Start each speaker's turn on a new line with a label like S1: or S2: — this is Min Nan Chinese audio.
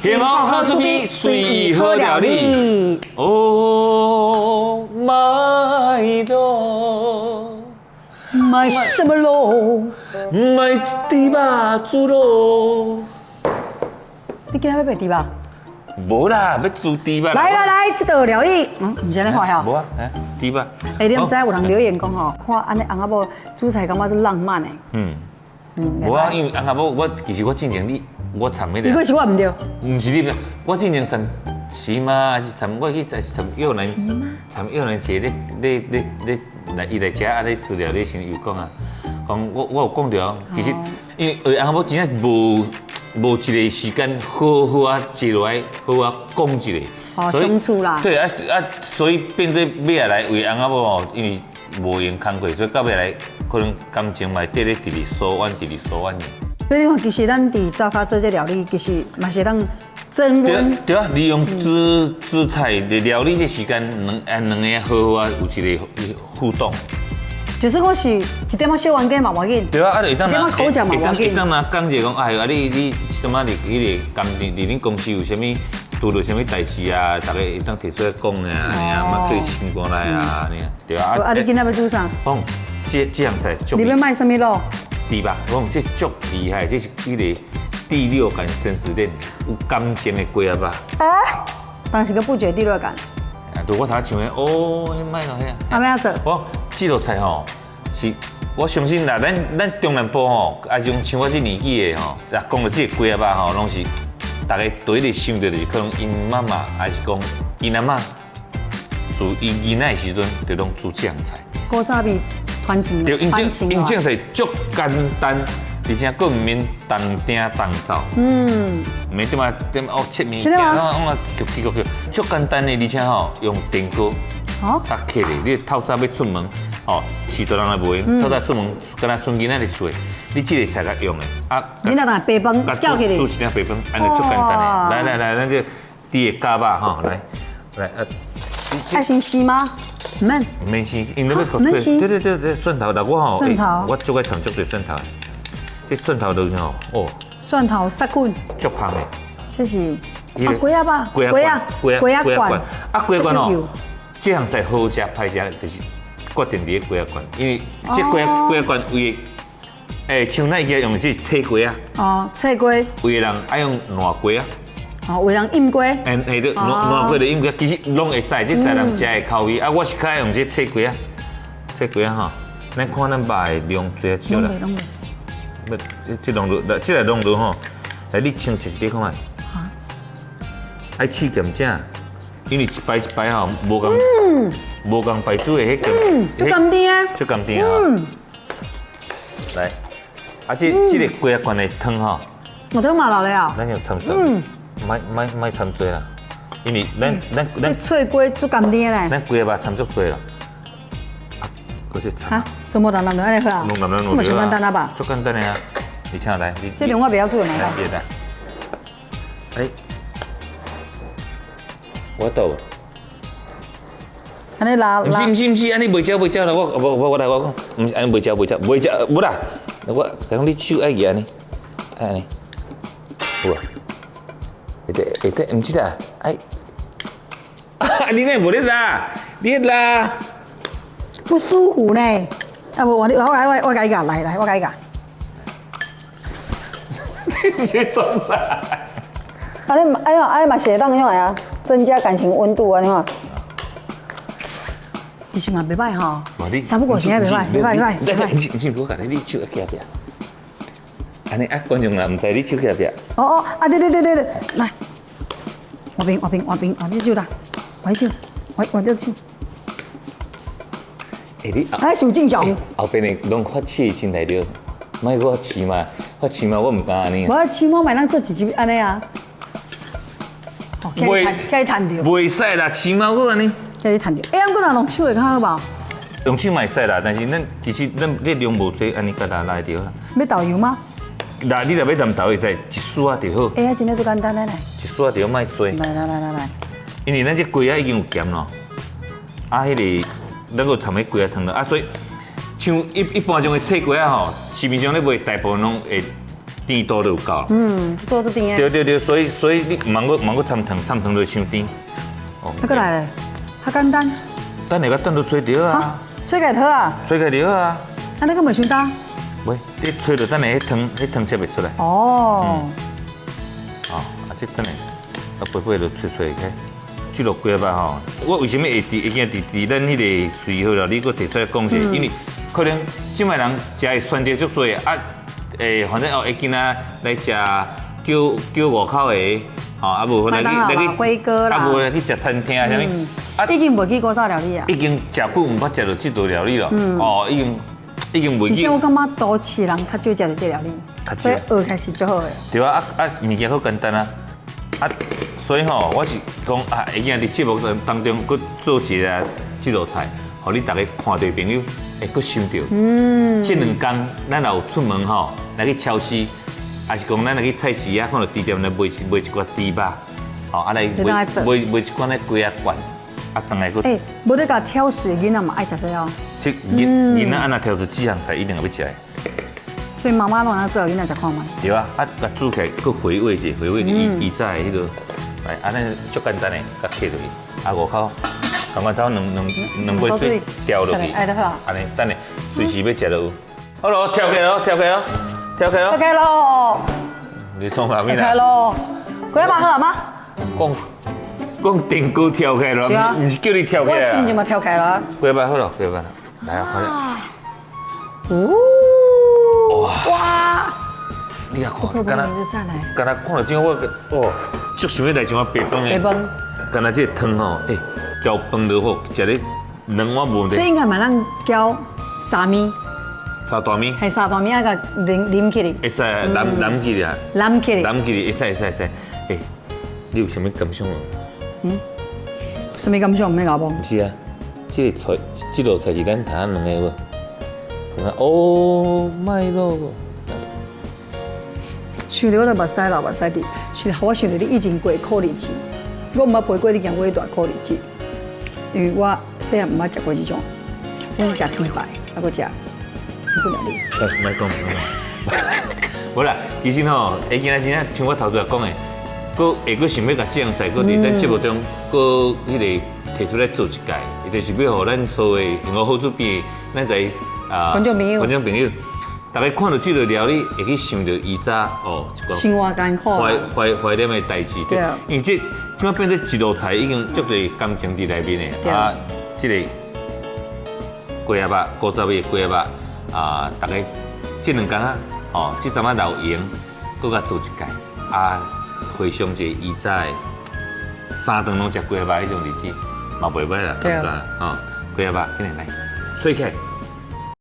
S1: 幸福好滋味，隨意好料理。哦，my 囉，
S2: 買什麼囉？
S1: 買豬肉煮囉。
S2: 你今仔欲賣豬肉？
S1: 無啦，欲煮豬肉。
S2: 來來來，這道料理，毋是按呢喊吼。
S1: 無啊，豬肉。
S2: 欸，你毋知有人留言講吼，看按呢翁仔某煮菜感覺足浪漫的。
S1: 無啊，因為翁仔某，我其實我進前你我參彼個。
S2: 你講是我毋對？
S1: 毋是你毋對，我進前參是嗎？還是參我去參葉蘭參葉蘭姐咧咧咧咧來伊來遮按呢資料咧時有講啊，講我有講著，其實因為翁仔某真正無無一個時間好好啊坐落來好好啊講一下。
S2: 好相處啦。
S1: 對啊啊，所以變做尾仔來為翁仔某吼，因為無閒工課，所以到尾來可能感情嘛會綴咧直直疏遠，直直疏遠的。
S2: 所以你看，其實咱佇灶跤做這料理，其實嘛是當增溫。
S1: 對啊，利用煮煮菜的料理這時間，兩個好好啊，有一個互動。
S2: 就是講是一點仔小冤家嘛，無要緊。
S1: 對啊，啊，會當
S2: 一點仔口角嘛，無要緊。
S1: 會當若講者講，哎，啊你你什麼佇彼個工佇恁公司有啥物拄著啥物代誌啊？逐家會當提出來講啊，按呢啊，嘛去心肝內啊，按呢啊，對啊。
S2: 啊，你今仔欲煮啥？
S1: 講這這項菜足。
S2: 你欲賣啥物囉？
S1: 豬肉，我講這足厲害，這是彼個第六感生死戀，有感情的雞仔肉。
S2: 啊？當時閣不覺第六感。
S1: 啊，對我頭想的，哦，彼賣落遐。
S2: 啊，欲按怎做？
S1: 我這道菜吼，是我相信啦，咱中南部吼，啊種像我這年紀的吼，若講著這個雞仔肉吼，攏是逐家第一个想著就是可能𪜶媽媽，還是講𪜶阿嬤，自𪜶囡仔的時陣就攏煮這項菜。
S2: 古早味傳承。
S1: 對，𪜶這𪜶這菜足簡單，而且閣毋免動定動灶。毋免點啊點哦切物件，攏啊叫叫叫，足簡單的，而且吼用電鍋。較客的，你透早欲出門，哦，序大人也無閒，透早出門，敢若賰囡仔佇厝的，你這个菜較用的，啊，
S2: 你若拿白飯叫起來，
S1: 煮一點白飯，按呢足簡單的。來來來，咱這豬的絞肉吼，來來啊。
S2: 愛先洗嗎？毋免。
S1: 毋免洗，因為欲閣脆。對對對對，蒜頭，但我吼，
S2: 蒜頭，
S1: 我足愛摻足濟蒜頭，這蒜頭落去吼，哦。
S2: 蒜頭殺菌。
S1: 足香的。
S2: 這是啊，雞仔肉，
S1: 雞仔，
S2: 雞仔罐，
S1: 啊，雞仔罐哦。這項菜好食歹食，就是決定佇咧雞仔罐，因為這雞仔雞仔罐為，像咱以前用的這是脆雞仔。
S2: 哦，脆雞。
S1: 有的人愛用爛雞仔。
S2: 哦，有人醃雞。
S1: 欸，欸對，爛爛雞就醃雞，其實攏會使，這在人食的口味。啊，我是較愛用這脆雞仔，脆雞仔吼，咱看咱肉的量濟抑少啦。
S2: 攏
S1: 袂，這這攏落，這个攏落吼，來你先切一塊看覓。
S2: 哈。
S1: 愛試鹹正。因為一擺一擺吼，無仝無仝牌子的彼個，
S2: 足甘甜啊，
S1: 足甘甜啊！來，啊，這這个雞仔罐的湯吼，
S2: 我湯嘛留咧啊，
S1: 咱就摻蒜，莫莫莫摻濟啦，因為咱咱
S2: 這脆雞足甘甜咧，
S1: 咱雞仔肉摻足濟啦，啊，閣說摻，
S2: 哈，全部攏攏按呢好啊，
S1: 攏攏攏
S2: 嘛上簡單啊吧？
S1: 足簡單的啊，而且來，
S2: 這兩我袂曉煮的嘛，
S1: 來，哎。我倒。
S2: 按呢拉
S1: 毋是毋是毋是，按呢袂食袂食啦！我我我我來我講，毋是按呢袂食袂食袂食，無啦！我講你手愛舉按呢，愛按呢，有無？會得會得，毋是啦，愛，你哪無咧拉？你拉？
S2: 不舒服呢。啊無，我我我我共你共來來，我共你共。
S1: 你是創啥？
S2: 按呢按呢按呢嘛是會當用啊，增加感情溫度啊，你看。其實嘛袂䆀吼，三不五時袂䆀，袂䆀袂䆀。
S1: 毋是毋是，我共你，你手徛壁。按呢啊，觀眾也毋知你手徛壁。
S2: 哦哦，啊對對對對對，來，換邊換邊換邊，換這手啦，換這手，換換這手。
S1: 欸你，
S2: 哎，是有正常。
S1: 後邊的攏發刺真來著，莫閣飼嘛，發飼嘛，我毋敢按呢。
S2: 無飼貓嘛會當做一集按呢啊。
S1: 袂，
S2: 予你趁著。
S1: 袂使啦，飼貓閣按呢。
S2: 予你趁著。欸，毋過若用手會較好無？
S1: 用手嘛會使啦，但是咱其實咱你量無濟，按呢佮拉來就好啦。
S2: 欲豆油嗎？
S1: 那你若欲淋豆會使一絲仔就好。
S2: 欸，真正足簡單的咧。
S1: 一絲仔就好，莫濟。
S2: 來來來來來。
S1: 因為咱這雞仔已經有鹹咯，啊，彼个咱閣摻彼雞仔湯咯，啊，所以像一一般種的脆雞仔吼，市面上咧賣，大部分攏會甜度就有夠。
S2: 嗯，多這甜的。
S1: 對對對，所以你毋通閣毋通閣摻糖，摻糖就傷甜。哦，
S2: 啊，閣來咧，較簡單。
S1: 等下閣轉到吹著啊。
S2: 吹起好啊。
S1: 吹起著啊。
S2: 啊，你閣袂傷焦？
S1: 喂，你吹著等下彼湯，彼湯汁會出來。
S2: 哦。
S1: 哦，啊，這等下，啊，白白就吹吹開。這落雞仔肉吼，我為啥物會佇會驚佇咱彼个隨和料理閣提出來講者？因為可能這擺人食會選擇足濟啊，反正哦，會今仔來食叫叫外口的，吼，啊無來去來去
S2: 輝哥啦，
S1: 啊無來去食餐廳啊，啥物？
S2: 啊，已經袂記古早料理啊。
S1: 已經誠久毋捌食著這道料理咯，哦，已經已經袂記。
S2: 而且我感覺都市人較少食著這料理，所以學開始足好的。
S1: 對啊，啊啊，物件閣簡單啊，啊，所以吼，我是講啊，會記佇節目當中閣做一个這道菜，予你逐家看著朋友會閣想著。這兩工咱若有出門吼，來去超市，還是講咱來去菜市啊，看著豬店來買買一寡豬肉，吼，啊來買買買一罐的雞仔罐，啊，轉來閣。
S2: 欸，無你共挑水囡仔嘛愛食這哦。
S1: 這囡囡仔按怎挑出這項菜一定會欲食的。
S2: 所以媽媽攏按怎做，囡仔食看覓。
S1: 對啊，啊，共煮起來閣回味者，回味者伊以早的彼个，來，按呢足簡單的，共切落去，啊，外口，共款頭兩兩兩杯水調落去，按呢等下隨時欲食就有。好囉，跳起來囉，跳起來囉，跳起來囉。
S2: 跳起來囉。
S1: 你創啥物啦？
S2: 跳起來囉，雞仔肉好嗎？
S1: 講講電鍋跳起來囉，毋是叫你跳起來。
S2: 我心情嘛跳起來啦。
S1: 雞仔肉好囉，雞仔肉，來啊，快點。
S2: 哦。哇！
S1: 你也看，敢若敢若看著這我哦，足想欲來一碗白飯的。
S2: 白飯。
S1: 敢若這個湯吼，欸，攪飯就好，食咧兩碗無問題。
S2: 這應該嘛咱攪沙麵。
S1: 沙大麵。
S2: 係沙大麵啊，共啉啉起來。
S1: 會使淋淋起來。
S2: 淋起來。
S1: 淋起來會使會使會使。欸，你有啥物感想無？
S2: 嗯？啥物感想？毋免共我講。
S1: 毋是啊，這个菜，這道菜是咱頭仔兩个無？哦，麥樂。
S2: 想著我著目屎流目屎滴，想我想著你以前過苦日子，我毋捌陪過你行過彼段苦日子，因為我細漢毋捌食過這種，我是食豬排，啊閣食日本料理。
S1: 莫講，無啦，其實吼，會今仔真正像我頭拄仔講的，閣會閣想欲共這項菜，閣佇咱節目中閣彼个提出來做一屆，伊就是欲予咱所有幸福好主編，咱在
S2: 啊觀眾朋友，
S1: 觀眾朋友，逐家看著這道料理，會去想著以早哦，
S2: 生活艱苦，
S1: 懷懷懷念的代誌。對，因為這這擺變做一道菜，已經足濟感情佇內面的。啊，這个雞仔肉，古早味的雞仔肉啊，逐家這兩工啊，哦，這陣仔留閒，閣共做一屆啊，回想一下以早的三頓攏食雞仔肉彼種日子，嘛袂䆀啦，感覺吼，雞仔肉，緊來來，吹起來。